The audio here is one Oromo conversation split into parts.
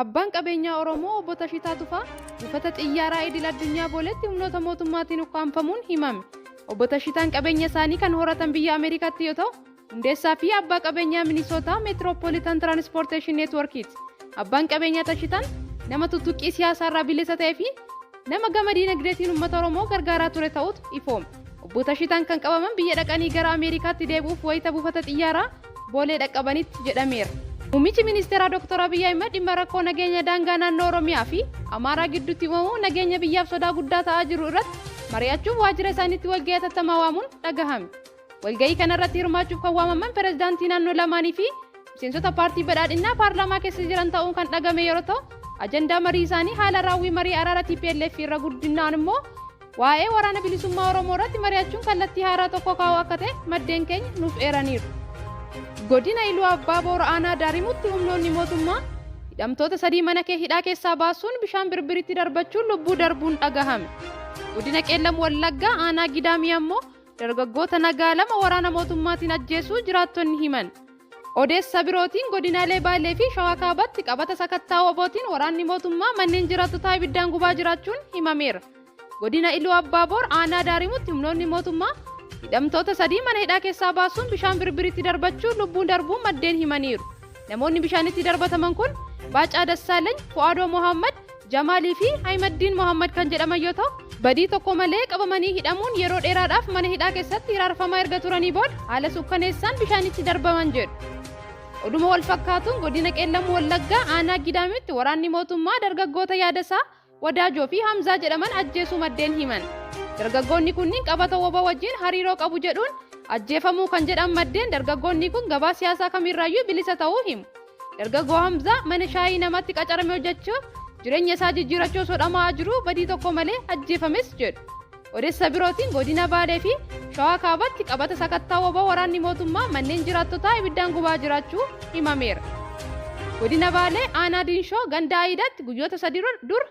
Abbaan qabeenyaa Oromoo Obbo Tashitaa Tufaa buufata xiyyaaraa idil addunyaa Booleetti humnoota mootummaatiin ukkaamfamuun himame. Obbo Tashitaan qabeenya isaanii kan horatan biyya Ameerikaatti yoo ta'u, hundeessaa fi abbaa qabeenyaa Minisootaa Meetiroopoolitan Tiraanspoorteeshin Neetworkiiti. Abbaan qabeenyaa Tashitaan nama tuttuqqii siyaasaarraa bilisa ta'ee fi nama gama diinagdeetiin uummata Oromoo gargaaraa ture ta'utu ifoome. Obbo Tashitaan kan qabaman biyya dhaqanii gara Ameerikaatti deebi'uuf wayita buufata xiyyaaraa Boolee dhaqqabanitti jedhameera. Muummichi ministeeraa Dr. Abiy Ahimad dhimma rakkoo nageenya daangaa naannoo Oromiyaa fi Amaaraa gidduutti uumamuu nageenya biyyaaf sodaa guddaa ta'aa jiru irratti mari'achuuf waajjira isaaniitti walga'ii hatattamaa waamuun dhagahame. Walga'ii kanarratti hirmaachuuf kan waamaman pirezidaantii naannoo lamaanii fi miseensota paartii badhaadhinnaa paarlaamaa keessa jiran ta'uun kan dhagame yeroo ta'u, ajandaa marii isaanii haala raawwii marii araara TPLF irra guddinaan immoo waa'ee waraana bilisummaa Oromoo irratti mari'achuun kallattii haaraa tokko kaa'uu akka ta'e maddeen keenya nuuf eeraniiru. Godina Iluu Abbaa Boor Aanaa Daarimutti humnoonni mootummaa hidhamtoota sadii mana kee hidhaa keessaa baasuun bishaan birbiritti darbachuun lubbuu darbuun dhagahame. Godina Qeellam Wallaggaa Aanaa Gidaamii ammoo dargaggoota nagaa lama waraana mootummaatiin ajjeesuu jiraattonni himan. Odeessa birootiin godinaalee Baalee fi Shawaa Kaabaatti qabata sakattaa WBOtiin waraanni mootummaa manneen jiraattotaa ibiddaan gubaa jiraachuun himameera. Godina Iluu Abbaa Boor Aanaa Daarimutti humnoonni mootummaa hidhamtoota sadii mana hidhaa keessaa baasuun bishaan birbiritti darbachuun lubbuun darbuu maddeen himaniiru. Namoonni bishaanitti darbataman kun Baacaa Dassaalany, Fu'aadoo Mohammad, Jamaalii fi Ahimaddiin Mohammad kan jedhaman yoo ta'u, badii tokko malee qabamanii hidhamuun yeroo dheeraadhaaf mana hidhaa keessatti hiraarfamaa erga turanii booda haala suukkaneessaan bishaanitti darbaman jedhu. Oduma wal fakkaatuun godina Qeellam Wallaggaa aanaa Gidaamitti waraanni mootummaa dargaggoota Yaadasaa Wadaajoo fi Hamzaa jedhaman ajjeesuu maddeen himan. Dargaggoonni kunniin qabata wbo wajjin hariiroo qabu jedhuun ajjeefamuu kan jedhan maddeen dargaggoonni kun gabaa siyaasaa kamirraayyuu bilisa ta'uu himu. Dargaggoo Hamzaa mana shaayii namatti qacarame hojjechuu jireenya isaa jijjiirachuu osoo dhama'aa jiruu badii tokko malee ajjeefames jedhu. Odeessa birootiin godina Baalee fi Shawaa Kaabatti qabata sakattaa wbo waraanni mootummaa manneen jiraattotaa ibiddaan gubaa jiraachuu himameera. Godina Baalee aanaa Diinshoo ganda Ayidaatti guyyoota sadii dura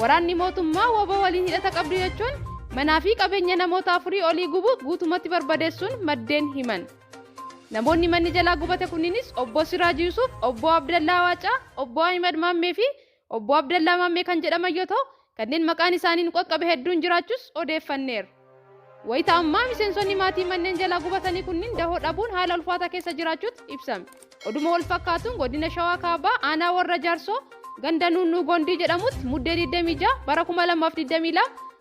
waraanni mootummaa wbo waliin hidhata qabdu jechuun manaa fi qabeenya namoota afurii olii gubu guutumatti barbadeessuun maddeen himan. Namoonni manni jalaa gubate kunniinis Obbo Siraaj Yusuuf, Obbo Abdallaa Waacaa, Obbo Ahimad Maammee fi Obbo Abdallaa Maammee kan jedhaman yoo ta'u, kanneen maqaan isaanii nu qaqqabe hedduun jiraachuus odeeffanneerra. Wayita ammaa miseensonni maatii manneen jalaa gubatanii kunniin dahoo dhabuun haala ulfaataa keessa jiraachuutu ibsame. Oduma walfakkaatuun godina Shawaa Kaabaa aanaa Warra Jaarsoo ganda Nuunnuu Gondii jedhamutti Muddee 26 bara 2022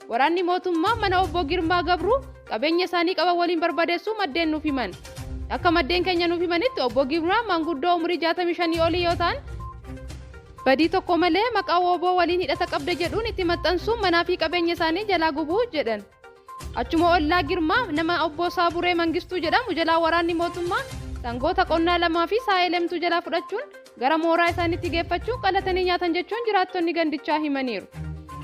waraanni mootummaa mana obbo Girmaa Gabruu qabeenya isaanii qaban waliin barbadeessuu maddeen nuuf himan. Akka maddeen keenya nuuf himanitti obbo Girmaa maanguddoo umurii 65 olii yoo ta'an Badii tokko malee maqaa wbo waliin hidhata qabda jedhuun itti maxxansuun manaa fi qabeenya isaanii jalaa gubuu jedhan. Achuma ollaa Girmaa nama Obbo Saaburee Mangistuu jedhamu jalaa waraanni mootummaa sangoota qonnaa lamaa fi sa'a elemtuu jalaa fudhachuun gara mooraa isaaniitti geeffachuun qalatanii nyaatan jechuun jiraattonni gandichaa himaniiru.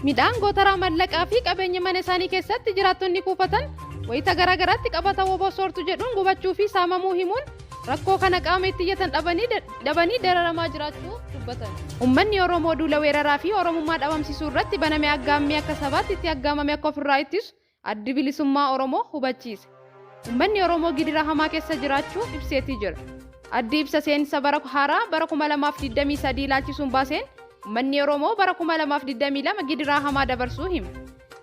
Midhaan gootaraa mallaqaa fi qabeenya mana isaanii keessatti jiraattonni kuufatan wayita garaagaraatti qabata wbo soortu jedhuun gubachuu fi saamamuu himuun rakkoo kana qaama itti iyyatan dhabanii dararamaa jiraachuu dubbatan. Ummanni Oromoo duula weeraraa fi Oromummaa dhabamsiisuu irratti baname aggaammii akka sabaatti itti aggaamame akka ofirraa ittisu Addi Bilisummaa Oromoo hubachiise. Ummanni Oromoo gidira hamaa keessa jiraachuu ibseetii jira. Addi ibsa seensa bara haaraa bara 2023 ilaalchisuun baaseen ummanni Oromoo bara 2022 gidiraa hamaa dabarsuu hime.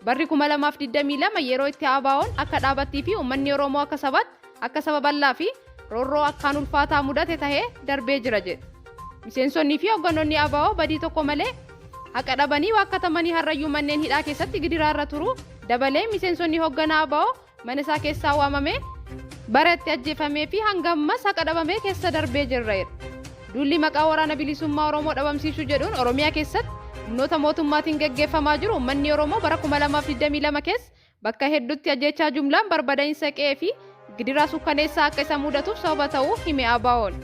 Barri 2022 yeroo itti ABOn akka dhaabattii fi ummanni Oromoo akka sabaatti akka saba bal'aa fi roorroo akkaan ulfaataa mudate tahee darbee jira jedhe. Miseensonni fi hogganonni ABO badii tokko malee haqa dhabanii waakkatamanii har'ayyuu manneen hidhaa keessatti gidiraa irra turuu dabalee miseensonni hogganaa ABO mana isaa keessaa waamamee bara itti ajjeefamee fi hanga ammas haqa dhabamee keessa darbee jirra jedhe. Duulli maqaa Waraana Bilisummaa Oromoo dhabamsiisuu jedhuun Oromiyaa keessatti humnoota mootummaatiin geggeeffamaa jiru ummanni Oromoo bara 2022 keessa Bakka hedduutti ajjeechaa jumlaan barbada'insa qe'ee fi gidiraa sukkaneessaa akka isa mudatuuf sababa ta'uu hime ABOn.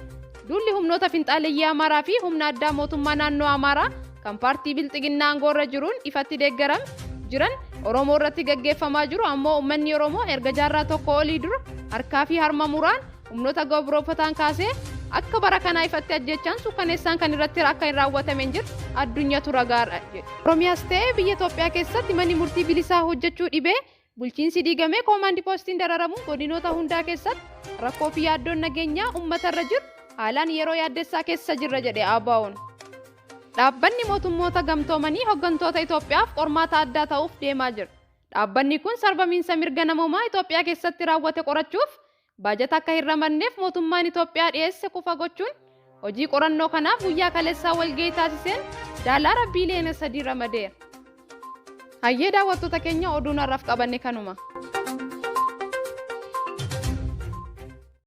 Duulli humnoota finxaaleyyii Amaaraa fi humna addaa mootummaa naannoo Amaaraa kan paartii Bilxiginnaa aangoorra jiruun ifatti deeggarame jiran Oromoo irratti gaggeeffamaa jiru ammoo uummanni Oromoo erga jaarraa tokko olii dura harkaa fi harma muraan humnoota gabroofataan kaasee akka bara kanaa ifatti ajjeechaan sukkaneessaan kan irratti akka hin raawwatame hin jirre addunyatu ragaadha jedhe. Oromiyaas ta'ee biyya Itoophiyaa keessatti manni murtii bilisaa hojjechuu dhibee bulchiinsi diigamee koomaandi poostiin dararamuun godinoota hundaa keessatti rakkoo fi yaaddoon nageenyaa uummatarra jiru haalaan yeroo yaaddessaa keessa jirra jedhe ABOn. Dhaabbanni mootummoota gamtoomanii hooggantoota Itoophiyaaf qormaata addaa ta'uuf deemaa jira. Dhaabbanni kun sarbamiinsa mirga namoomaa Itoophiyaa keessatti raawwate qorachuuf baajata akka hin ramadneef mootummaan Itoophiyaa dhiyeesse kufa gochuun hojii qorannoo kanaaf guyyaa kaleessaa walgahii taasiseen daalaara biiliyoona 3 ramadeera. Hayyee daawwattoota keenya, oduun har'aaf qabanne kanuma.